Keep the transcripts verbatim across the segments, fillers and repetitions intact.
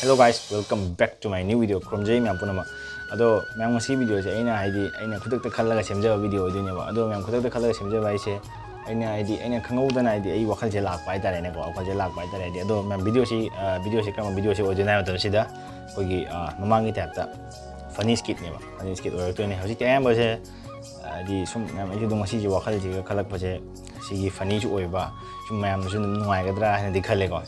Hello guys, welcome back to my new video. ꯈꯨꯔꯨꯝꯖꯔꯤ ꯃꯌꯥꯝ ꯄꯨꯝꯅꯃꯛ꯫ ꯑꯗꯣ ꯃꯌꯥꯝ, ꯉꯁꯤ ꯚꯤꯗꯤꯑꯣꯁꯦ ꯑꯩꯅ, ꯍꯥꯏꯗꯤ, ꯑꯩꯅ ꯈꯨꯗꯛꯇ ꯈꯜꯂꯒ ꯁꯦꯝꯖꯕ ꯚꯤꯗꯤꯑꯣ ꯑꯣꯏꯗꯣꯏꯅꯦꯕ꯫ ꯑꯗꯣ ꯃꯌꯥꯝ, ꯈꯨꯗꯛꯇ ꯈꯜꯂꯒ ꯁꯦꯝꯖꯕ ꯍꯥꯏꯁꯦ, ꯑꯩꯅ, ꯍꯥꯏꯗꯤ, ꯑꯩꯅ ꯈꯪꯍꯧꯗꯅ, ꯍꯥꯏꯗꯤ, ꯑꯩ ꯋꯥꯈꯜꯁꯦ ꯂꯥꯛꯄ ꯍꯥꯏꯇꯥꯔꯦꯅꯦꯀꯣ, ꯋꯥꯈꯜꯁꯦ ꯂꯥꯛꯄ ꯍꯥꯏꯇꯥꯔꯦ꯫ ꯍꯥꯏꯗꯤ, ꯑꯗꯣ ꯃꯌꯥꯝ, ꯚꯤꯗꯤꯑꯣꯁꯤ, ꯑ, ꯚꯤꯗꯤꯑꯣꯁꯤ ꯀꯔꯝꯕ ꯚꯤꯗꯤꯑꯣꯁꯤ ꯑꯣꯏꯗꯣꯏꯅꯣ ꯍꯥꯏꯕ ꯃꯇꯝꯁꯤꯗ, ꯑꯩꯈꯣꯏꯒꯤ, ꯑ, ꯃꯃꯥꯡꯒꯤ ꯇꯥꯏꯞꯇ ꯐꯅꯤ ꯁ꯭ꯀꯤꯠꯅꯦꯕ, ꯐꯅꯤ ꯁ꯭ꯀꯤꯠ ꯑꯣꯏꯔꯛꯇꯣꯏꯅꯦ꯫ ꯍꯧꯖꯤꯛꯇꯤ ꯑꯌꯥꯝꯕꯁꯦ, ꯍꯥꯏꯗꯤ, ꯁꯨꯝ ꯃꯌꯥꯝ, ꯑꯩꯁꯨ ꯑꯗꯨꯝ ꯉꯁꯤꯁꯦ ꯋꯥꯈꯜꯁꯤꯒ ꯈꯜꯂꯛꯄꯁꯦ, ꯁꯤꯒꯤ ꯐꯅꯤꯁꯨ ꯑꯣꯏꯕ, ꯁꯨꯝ ꯃꯌꯥꯝꯅꯁꯨ ꯑꯗꯨꯝ ꯅꯨꯡꯉꯥꯏꯒꯗ꯭ꯔꯥ ꯍꯥꯏꯅꯗꯤ ꯈꯜꯂꯦꯀꯣ꯫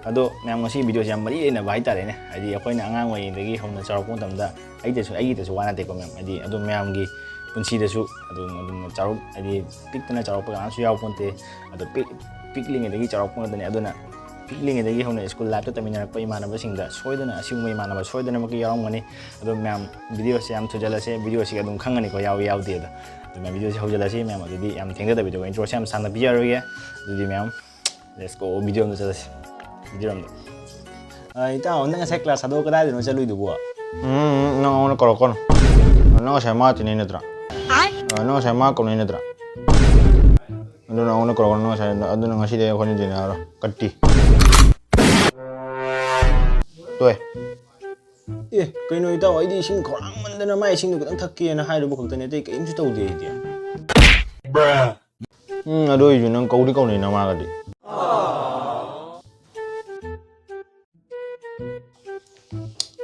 ꯑꯗꯣ ꯃꯌꯥꯝ, ꯉꯁꯤ ꯚꯤꯗꯤꯑꯣꯁꯦ ꯌꯥꯝ ꯃꯔꯤ ꯂꯩꯅꯕ ꯍꯥꯏꯇꯥꯔꯦꯅꯦ꯫ ꯍꯥꯏꯗꯤ, ꯑꯩꯈꯣꯏꯅ ꯑꯉꯥꯡ ꯑꯣꯏꯔꯤꯉꯩꯗꯒꯤ ꯍꯧꯅ ꯆꯥꯎꯔꯛꯄ ꯃꯇꯝꯗ, ꯑꯩꯗꯁꯨ, ꯑꯩꯒꯤꯗꯁꯨ ꯋꯥ ꯅꯠꯇꯦꯀꯣ ꯃꯌꯥꯝ, ꯍꯥꯏꯗꯤ, ꯑꯗꯨꯝ ꯃꯌꯥꯝꯒꯤ ꯄꯨꯟꯁꯤꯗꯁꯨ ꯑꯗꯨꯝ, ꯑꯗꯨꯝ ꯆꯥꯎꯔꯛ-, ꯍꯥꯏꯗꯤ, ꯄꯤꯛꯇꯅ ꯆꯥꯎꯔꯛꯄ ꯀꯅꯥꯁꯨ ꯌꯥꯎ ꯄꯣꯟꯇꯦ꯫ ꯑꯗꯣ ꯄꯤꯛ-, ꯄꯤꯛꯂꯤꯉꯩꯗꯒꯤ ꯆꯥꯎꯔꯛꯄ ꯉꯥꯛꯇꯅꯦ꯫ ꯑꯗꯨꯅ ꯄꯤꯛꯂꯤꯉꯩꯗꯒꯤ ꯍꯧꯅ ꯁ꯭ꯀꯨꯜ ꯂꯥꯏꯐꯇ ꯇꯝꯃꯤꯟꯅꯔꯛꯄ ꯏꯃꯥꯟꯅꯕꯁꯤꯡꯗ ꯁꯣꯏꯗꯅ ꯑꯁꯤꯒꯨꯝꯕ ꯏꯃꯥꯟꯅꯕ ꯁꯣꯏꯗꯅꯃꯛꯀꯤ ꯌꯥꯎꯔꯝꯒꯅꯤ꯫ ꯑꯗꯣ ꯃꯌꯥꯝ, ꯚꯤꯗꯤꯑꯣꯁꯦ ꯌꯥꯝ ꯊꯨꯖꯜꯂꯁꯦ, ꯚꯤꯗꯤꯑꯣꯁꯤꯒ ꯑꯗꯨꯝ ꯈꯪꯒꯅꯤꯀꯣ, ꯌꯥꯎꯏ ꯌꯥꯎꯗꯦ ꯑꯗꯣ꯫ ꯑꯗꯨ ꯃꯌꯥꯝ, ꯚꯤꯗꯤꯑꯣꯁꯦ ꯍꯧꯖꯜꯂꯁꯤ ꯃꯌꯥꯝ꯫ ꯑꯗꯨꯗꯤ ꯌꯥꯝ ꯊꯦꯡꯊꯗꯕꯤꯗ, ꯏꯟꯇ꯭ꯔꯣꯁꯦ ꯌꯥꯝ ꯁꯥꯡꯅ ꯄꯤꯖꯔꯣꯏꯒꯦ꯫ ꯑꯗꯨꯗꯤ ꯃꯌꯥꯝ, let's go, ꯚꯤꯗꯤꯑꯣ ꯑꯝꯗ ꯆꯠꯂꯁꯤ, ꯚꯤꯗꯤꯑꯣ ꯑꯝꯗ꯫ ꯑ, ꯏꯇꯥꯎ, ꯅꯪ ꯉꯁꯥꯏ ꯀ꯭ꯂꯥꯁ ꯊꯥꯗꯣꯛꯑ ꯀꯗꯥꯏꯗꯅꯣ ꯆꯠꯂꯨꯏꯗꯨꯕꯣ? ꯎꯝ, ꯎꯝ, ꯅꯪ ꯑꯩꯉꯣꯟꯗ ꯀꯧꯔꯛꯀꯅꯨ꯫ ꯅꯪ ꯉꯁꯥꯏ ꯃꯥ ꯇꯤꯟꯅꯩ ꯅꯠꯇ꯭ꯔꯥ? ꯑ, ꯅꯪ ꯉꯁꯥꯏ ꯃꯥ ꯀꯧꯅꯩ ꯅꯠꯇ꯭ꯔꯥ? ꯑꯗꯨꯅ ꯑꯩꯉꯣꯟꯗ ꯀꯧꯔꯛꯀꯅꯨ ꯉꯁꯥꯏ, ꯑꯗꯨꯅ ꯉꯁꯤꯗꯩ ꯑꯩꯈꯣꯏꯅꯤ ꯇꯤꯟꯅꯔꯔꯣꯏ꯫ ꯀꯠꯇꯤ꯫ ꯇꯣꯛꯑꯦ꯫ ꯑꯦ, ꯀꯩꯅꯣ ꯏꯇꯥꯎ, ꯑꯩꯗꯤ ꯏꯁꯤꯡ ꯈꯧꯔꯥꯡꯃꯟꯗꯅ ꯃꯥꯏ ꯏꯁꯤꯡꯗꯣ ꯈꯤꯇꯪ ꯊꯛꯀꯦꯅ ꯍꯥꯏꯔꯨꯕ ꯈꯛꯇꯅꯦ, ꯑꯇꯩ ꯀꯔꯤꯝꯁꯨ ꯇꯧꯗꯦ ꯑꯩꯗꯤ꯫ ꯎꯝ, ꯑꯗꯨ ꯑꯣꯏꯁꯨ ꯅꯪ ꯀꯧꯗꯤ ꯀꯧꯅꯩ ꯅꯃꯥꯒꯗꯤ꯫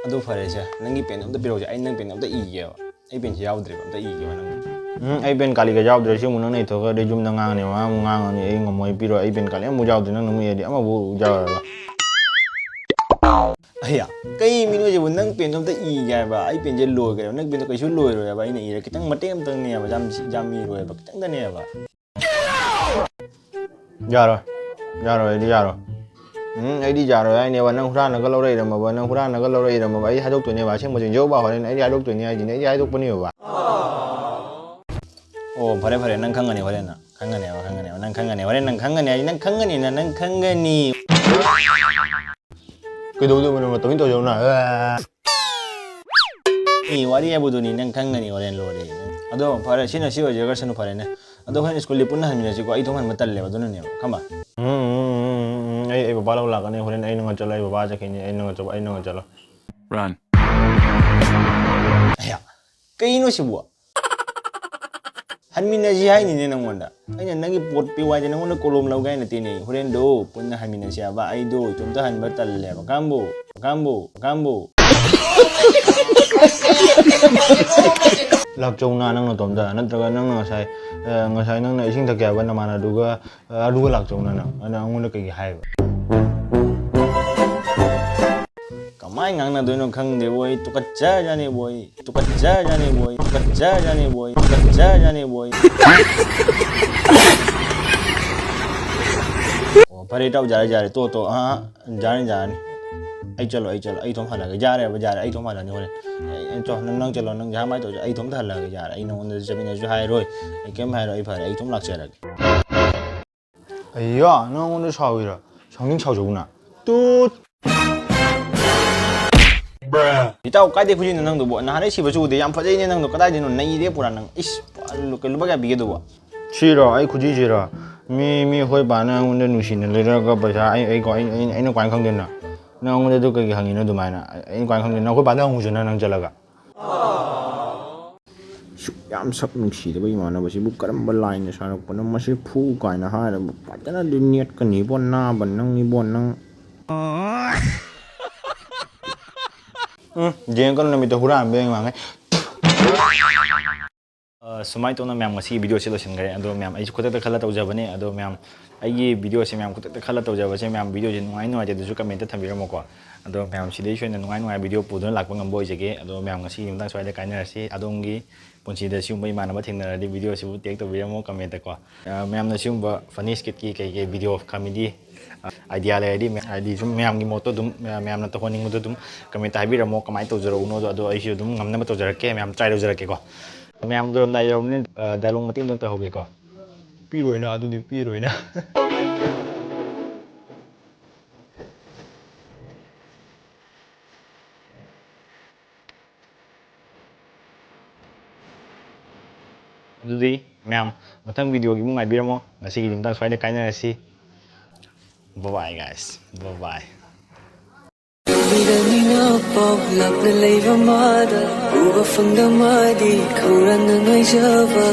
ꯑꯗꯨ ꯐꯔꯦꯁꯦ, ꯅꯪꯒꯤ ꯄꯦꯟ ꯑꯝꯇ ꯄꯤꯔꯛꯎꯁꯦ, ꯑꯩ ꯅꯪ ꯄꯦꯟ ꯑꯝꯇ ꯏꯒꯦꯕ꯫ ꯑꯩ ꯄꯦꯟꯁꯦ ꯌꯥꯎꯗ꯭ꯔꯦꯕ, ꯑꯝꯇ ꯏꯒꯦꯕ ꯅꯪꯒꯤ꯫ ꯎꯝ, ꯑꯩ ꯄꯦꯟ ꯀꯥꯂꯤꯒ ꯌꯥꯎꯗ꯭ꯔꯦ꯫ ꯁꯤ ꯑꯃꯨꯛ ꯅꯪꯅ ꯏꯊꯣꯛꯈ꯭ꯔꯗꯤ ꯌꯨꯝꯗ ꯉꯥꯡꯉꯅꯦꯕ, ꯑꯃꯨꯛ ꯉꯥꯡꯉꯅꯤ, ꯑꯩ ꯉꯝꯃꯣꯏ, ꯄꯤꯔꯣꯏ꯫ ꯑꯩ ꯄꯦꯟ ꯀꯥꯂꯤ ꯑꯃꯨꯛ ꯌꯥꯎꯗ꯭ꯔꯦ, ꯅꯪꯅ ꯑꯃꯨꯛ ꯏꯔꯗꯤ ꯑꯃꯐꯥꯎ ꯌꯥꯎꯔꯔꯣꯏ꯫ ꯑꯩꯌꯥ, ꯀꯩ ꯃꯤꯅꯣ ꯁꯤꯕꯨ? ꯅꯪ ꯄꯦꯟꯗꯣ ꯑꯝꯇ ꯏꯒꯦ ꯍꯥꯏꯕ, ꯑꯩ ꯄꯦꯟꯁꯦ ꯂꯣꯏꯈ꯭ꯔꯦꯕ, ꯅꯪ ꯄꯦꯟꯗꯣ ꯀꯩꯁꯨ ꯂꯣꯏꯔꯣꯏꯕ, ꯑꯩꯅ ꯏꯔ ꯈꯤꯇꯪ ꯃꯇꯦꯛ ꯑꯝꯇꯪꯅꯦꯕ, ꯌꯥꯝ, ꯌꯥꯝ ꯏꯔꯣꯏꯕ, ꯈꯤꯇꯪꯗꯅꯦꯕ꯫ ꯌꯥꯔꯣꯏ, ꯌꯥꯔꯣꯏ, ꯑꯩꯗꯤ ꯌꯥꯔꯣꯏ꯫ ꯎꯝ, ꯑꯩꯗꯤ ꯌꯥꯔꯣꯏ ꯍꯥꯏꯅꯦꯕ꯫ ꯅꯪ ꯍꯨꯔꯥꯟꯅꯒ ꯂꯧꯔꯛꯏꯔꯝꯃꯕ, ꯅꯪ ꯍꯨꯔꯥꯟꯅꯒ ꯂꯧꯔꯛꯏꯔꯝꯃꯕ, ꯑꯩ ꯍꯥꯏꯗꯣꯛꯇꯣꯏꯅꯦꯕ꯫ ꯑꯁꯦꯡꯕ ꯆꯤꯡꯖꯧꯕ ꯍꯣꯔꯦꯟ ꯑꯩꯗꯤ ꯍꯥꯏꯗꯣꯛꯇꯣꯏꯅꯦ ꯍꯥꯏꯁꯤꯅꯦ, ꯑꯩꯗꯤ ꯍꯥꯏꯗꯣꯛꯄꯅꯦꯕ꯫ ꯑꯣ, ꯐꯔꯦ, ꯐꯔꯦ, ꯅꯪ ꯈꯪꯒꯅꯤ ꯍꯣꯔꯦꯟ, ꯅꯪ ꯈꯪꯒꯅꯦꯕ, ꯈꯪꯒꯅꯦꯕ, ꯅꯪ ꯈꯪꯒꯅꯤ ꯍꯣꯔꯦꯟ, ꯅꯪ ꯈꯪꯒꯅꯤ ꯍꯥꯏꯁꯤ, ꯅꯪ ꯈꯪꯒꯅꯤꯅ, ꯅꯪ ꯈꯪꯒꯅꯤ꯫ ꯀꯩꯗꯧꯗꯣꯏꯕ ꯅꯪ ꯃꯇꯧ ꯇꯧꯖꯧꯅ? ꯑꯦ, ꯋꯥꯔꯤ ꯍꯥꯏꯕꯗꯨꯅꯤ, ꯅꯪ ꯈꯪꯒꯅꯤ ꯍꯣꯔꯦꯟ ꯂꯣꯏꯔꯦ꯫ ꯑꯗꯣ ꯐꯔꯦ, ꯁꯤꯅ ꯁꯤ ꯑꯣꯏꯖꯈ꯭ꯔꯁꯅꯨ, ꯐꯔꯦꯅꯦ꯫ ꯑꯗꯣ ꯍꯣꯔꯦꯟ ꯁ꯭ꯀꯨꯜꯗꯤ ꯄꯨꯟꯅ ꯍꯟꯃꯤꯟꯅꯁꯤꯀꯣ, ꯑꯩ ꯏꯇꯣꯝ ꯍꯟꯕ ꯇꯜꯂꯦꯕ, ꯑꯗꯨꯅꯅꯦꯕ, ꯈꯪꯕ? ꯎꯝ, ꯎꯝ, ꯎꯝ, ꯎꯝ, ꯎꯝ, ꯑꯩ, ꯑꯩ ꯕꯕꯥ ꯂꯧ ꯂꯥꯛꯀꯅꯤ, ꯍꯣꯔꯦꯟ ꯑꯩ ꯅꯪꯒ ꯆꯠꯂꯣ, ꯑꯩ ꯕꯕꯥ ꯆꯠꯈꯤꯅꯤ, ꯑꯩ ꯅꯪꯒ ꯆꯠꯂꯣ, ꯑꯩ ꯅꯪꯒ ꯆꯠꯂꯣ꯫ Run. ꯑꯌꯥ, ꯀꯩꯅꯣ ꯁꯤꯕꯨ? ꯍꯟꯃꯤꯟꯅꯁꯤ ꯍꯥꯏꯅꯤꯅꯦ ꯅꯪꯉꯣꯟꯗ꯫ ꯑꯩꯅ ꯅꯪꯒꯤ ꯄꯣꯠ ꯄꯤꯌꯨ ꯍꯥꯏꯗꯤ ꯅꯪꯉꯣꯟꯗ ꯀꯣꯂꯣꯝ ꯂꯧꯒꯦ ꯍꯥꯏ ꯅꯠꯇꯦꯅꯦ꯫ ꯍꯣꯔꯦꯟꯗꯣ ꯄꯨꯟꯅ ꯍꯟꯃꯤꯟꯅꯁꯤ ꯍꯥꯏꯕ꯫ ꯑꯩꯗꯣ ꯏꯇꯣꯝꯇ ꯍꯟꯕ ꯇꯜꯂꯦꯕ꯫ ꯀꯥꯝꯕꯨ, ꯀꯥꯝꯕꯨ, ꯀꯥꯝꯕꯨ꯫ ꯂꯥꯛꯆꯧꯅ ꯅꯪ ꯅꯇꯣꯝꯇ, ꯅꯠꯇ꯭ꯔꯒ ꯅꯪꯅ ꯉꯁꯥꯏ, ꯑ, ꯉꯁꯥꯏ ꯅꯪꯅ ꯏꯁꯤꯡ ꯊꯛꯀꯦ ꯍꯥꯏꯕ ꯅꯃꯥꯟꯅꯕꯗꯨꯒ, ꯑ, ꯑꯗꯨꯒ ꯂꯥꯛꯆꯧꯅ ꯅꯪ꯫ ꯑꯗꯨꯅ ꯑꯩꯉꯣꯟꯗ ꯀꯩꯒꯤ ꯍꯥꯏꯕ? ꯀꯃꯥꯏ ꯉꯥꯡꯅꯗꯣꯏꯅꯣ ꯈꯪꯗꯦꯕꯣ ꯑꯩ꯫ ꯇꯨꯀꯠꯆꯖꯥꯅꯤꯕꯣ ꯑꯩ꯫ ꯇꯨꯀꯠꯆꯖꯥꯅꯤꯕꯣ ꯑꯩ꯫ ꯇꯨꯀꯠꯆꯖꯥꯅꯤꯕꯣ ꯑꯩ꯫ ꯇꯨꯀꯠꯆꯖꯥꯅꯤꯕꯣ ꯑꯩ꯫ ꯑꯣ, ꯐꯔꯦ ꯏꯇꯥꯎ, ꯌꯥꯔꯦ, ꯌꯥꯔꯦ, ꯇꯣ, ꯇꯣ, ꯑꯥ, ꯑꯥ, ꯌꯥꯔꯅꯤ, ꯌꯥꯔꯅꯤ꯫ ꯑꯩ ꯆꯠꯂꯣ, ꯑꯩ ꯆꯠꯂꯣ, ꯑꯩ ꯏꯇꯣꯝ ꯍꯜꯂꯒꯦ꯫ ꯌꯥꯔꯦꯕ, ꯌꯥꯔꯦ, ꯑꯩ ꯏꯇꯣꯝ ꯍꯜꯂꯅꯤ ꯍꯣꯔꯦꯟ꯫ ꯑꯩ, ꯑꯩ, ꯆꯣ, ꯅꯪ, ꯅꯪ ꯆꯠꯂꯣ, ꯅꯪ ꯌꯥꯝ ꯃꯥꯏ ꯇꯧꯁꯦ, ꯑꯩ ꯏꯇꯣꯝꯇ ꯍꯜꯂꯛꯑꯒꯦ, ꯌꯥꯔꯦ꯫ ꯑꯩ ꯅꯉꯣꯟꯗ ꯆꯠꯃꯤꯟꯅꯁꯨ ꯍꯥꯏꯔꯣꯏ, ꯑꯩ ꯀꯩꯝ ꯍꯥꯏꯔꯣꯏ, ꯑꯩ ꯐꯔꯦ, ꯑꯩ ꯏꯇꯣꯝ ꯂꯥꯛꯆꯔꯒꯦ꯫ ꯑꯩꯌꯥ, ꯅꯪꯉꯣꯟꯗ ꯁꯥꯎꯔꯤꯔꯣ? ꯁꯥꯎꯅꯤꯡ ꯁꯥꯎꯖꯧꯅ꯫ ꯇꯨꯠ! ꯏꯇꯥꯎ, ꯀꯥꯏꯗꯩ ꯈꯨꯖꯤꯟꯅꯣ ꯅꯪꯗꯨꯕꯣ? ꯅꯍꯥꯟꯗꯩ ꯁꯤꯕꯁꯨ ꯎꯗꯦ꯫ ꯌꯥꯝ ꯐꯖꯩꯅꯦ ꯅꯪꯗꯣ꯫ ꯀꯗꯥꯏꯗꯩꯅꯣ? ꯅꯩꯔꯦ ꯄꯨꯔꯥ ꯅꯪ꯫ ꯏꯁ, ꯄꯨꯔꯥ ꯂꯨ-, ꯂꯨꯄꯥ ꯀꯌꯥ ꯄꯤꯒꯦ ꯑꯗꯨꯕꯣ? ꯁꯤꯔꯣ? ꯑꯩ ꯈꯨꯖꯤꯁꯤꯔꯣ? ꯃꯤ, ꯃꯤ ꯑꯩꯈꯣꯏ ꯄꯥꯅ ꯑꯩꯉꯣꯟꯗ ꯅꯨꯡꯁꯤꯅ ꯂꯩꯔꯛꯑꯒ ꯄꯩꯁꯥ ꯑꯩ, ꯑꯩ, ꯑꯩ, ꯑꯩ, ꯑꯩꯅ ꯀꯃꯥꯏꯅ ꯈꯪꯗꯣꯏꯅꯣ? ꯅꯪ ꯑꯩꯉꯣꯟꯗ ꯑꯗꯨ ꯀꯩꯒꯤ ꯍꯪꯉꯤꯅꯣ ꯑꯗꯨꯃꯥꯏꯅ? ꯑꯩ, ꯑꯩꯅ ꯀꯃꯥꯏꯅ ꯈꯪꯗꯣꯏꯅꯣ? ꯑꯩꯈꯣꯏ ꯄꯥꯗ ꯍꯪꯉꯨꯁꯤꯅ ꯅꯪ ꯆꯠꯂꯒ꯫ ꯁꯨꯛ ꯌꯥꯝ ꯁꯛ ꯅꯨꯡꯁꯤꯗꯕ ꯏꯃꯥꯟꯅꯕꯁꯤꯕꯨ ꯀꯔꯝꯕ ꯂꯥꯏꯅ ꯁꯥꯔꯛꯄꯅꯣ? ꯃꯁꯤ ꯐꯨ ꯀꯥꯏꯅ ꯍꯥꯏꯔꯕ ꯐꯖꯅꯗꯤ ꯅꯦꯠꯀꯅꯤꯕꯣ, ꯅꯥꯕ ꯅꯪꯅꯤꯕꯣ ꯅꯪ꯫ ꯎꯝ, ꯌꯦꯡꯉꯛꯀꯅꯨ ꯅꯨꯃꯤꯠꯇ ꯍꯨꯔꯥꯟꯕ ꯌꯦꯡ ꯃꯥꯡꯉꯦ꯫ ꯑ, ꯁꯨꯃꯥꯏꯅ ꯇꯧꯅ ꯃꯌꯥꯝ ꯉꯁꯤꯒꯤ video ꯁꯤ ꯂꯣꯏꯁꯤꯟꯈ꯭ꯔꯦ꯫ ꯑꯗꯣ ꯃꯌꯥꯝ, ꯑꯩꯁꯨ ꯈꯨꯗꯛꯇ ꯈꯜꯂ ꯇꯧꯖꯕꯅꯦ꯫ ꯑꯗꯣ ꯃꯌꯥꯝ, ꯑꯩꯒꯤ video ꯁꯦ ꯃꯌꯥꯝ ꯈꯨꯗꯛꯇ ꯈꯜꯂ ꯇꯧꯖꯕꯁꯦ, ꯃꯌꯥꯝ video ꯁꯦ ꯅꯨꯡꯉꯥꯏ ꯅꯨꯡꯉꯥꯏꯇꯦ ꯑꯗꯨꯁꯨ comment ꯇ ꯊꯝꯕꯤꯔꯝꯃꯣꯀꯣ꯫ ꯑꯗꯣ ꯃꯌꯥꯝ ꯁꯤꯗꯩꯁꯨ ꯍꯦꯟꯅ ꯅꯨꯡꯉꯥꯏ ꯅꯨꯡꯉꯥꯏ video ꯄꯨꯗꯨꯅ ꯂꯥꯛꯄ ꯉꯝꯕ ꯑꯣꯏꯖꯒꯦ꯫ ꯑꯗꯣ ꯃꯌꯥꯝ ꯉꯁꯤꯒꯤ ꯃꯇꯥꯡ ꯁ꯭ꯋꯥꯏꯗ ꯀꯥꯏꯅꯔꯁꯤ꯫ ꯑꯗꯣꯝꯒꯤ ꯄꯨꯟꯁꯤꯗ ꯁꯤꯒꯨꯝꯕ ꯏꯃꯥꯟꯅꯕ ꯊꯦꯡꯅꯔꯗꯤ video ꯁꯤꯕꯨ tag ꯇꯧꯕꯤꯔꯝꯃꯣ comment ꯇꯀꯣ꯫ ꯑ, ꯃꯌꯥꯝꯅ ꯁꯤꯒꯨꯝꯕ funny skit ꯀꯤ ꯀꯩ ꯀꯩ video comedy, ꯑ, idea ꯂꯩꯔꯗꯤ, ꯃ-, ꯍꯥꯏꯗꯤ ꯁꯨꯝ ꯃꯌꯥꯝꯒꯤ ꯃꯣꯠꯇꯣ ꯑꯗꯨꯝ, ꯃ-, ꯃꯌꯥꯝꯅ ꯇꯧꯍꯟꯅꯤꯡꯕꯗꯣ ꯑꯗꯨꯝ comment ꯇ ꯍꯥꯏꯕꯤꯔꯝꯃꯣ, ꯀꯃꯥꯏꯅ ꯇꯧꯖꯔꯛꯎꯅꯣꯗꯣ꯫ ꯑꯗꯣ ꯑꯩꯁꯨ ꯑꯗꯨꯝ ꯉꯝꯅꯕ ꯇꯧꯖꯔꯛꯀꯦ, ꯃꯌꯥꯝ try ꯇꯧꯖꯔꯛꯀꯦꯀꯣ꯫ ꯃꯌꯥꯝ ꯂꯣꯏꯔꯝꯗꯥꯏ ꯌꯧꯔꯕꯅꯤꯅ, ꯑ, dialogue ꯃꯇꯦꯛ ꯑꯝꯇꯪ ꯇꯧꯍꯧꯒꯦꯀꯣ꯫ ꯄꯤꯔꯣꯏꯅ, ꯑꯗꯨꯗꯤ ꯄꯤꯔꯣꯏꯅ꯫ ꯑꯗꯨꯗꯤ ꯃꯌꯥꯝ ꯃꯊꯪ video ꯒꯤ ꯑꯃꯨꯛ ꯉꯥꯏꯕꯤꯔꯝꯃꯣ꯫ ꯉꯁꯤꯒꯤꯗꯤ ꯃꯇꯥꯡ ꯁ꯭ꯋꯥꯏꯗ ꯀꯥꯏꯅꯔꯁꯤ꯫ Bye bye, guys. Bye bye. ꯃꯤꯗ ꯃꯤꯅ ꯄꯥꯎ ꯂꯥꯞꯅ ꯂꯩꯕ ꯃꯥꯗ ꯎꯕ ꯐꯪꯗ ꯃꯥꯗꯤ ꯈꯧꯔꯥꯡꯅ ꯉꯥꯏꯖꯕ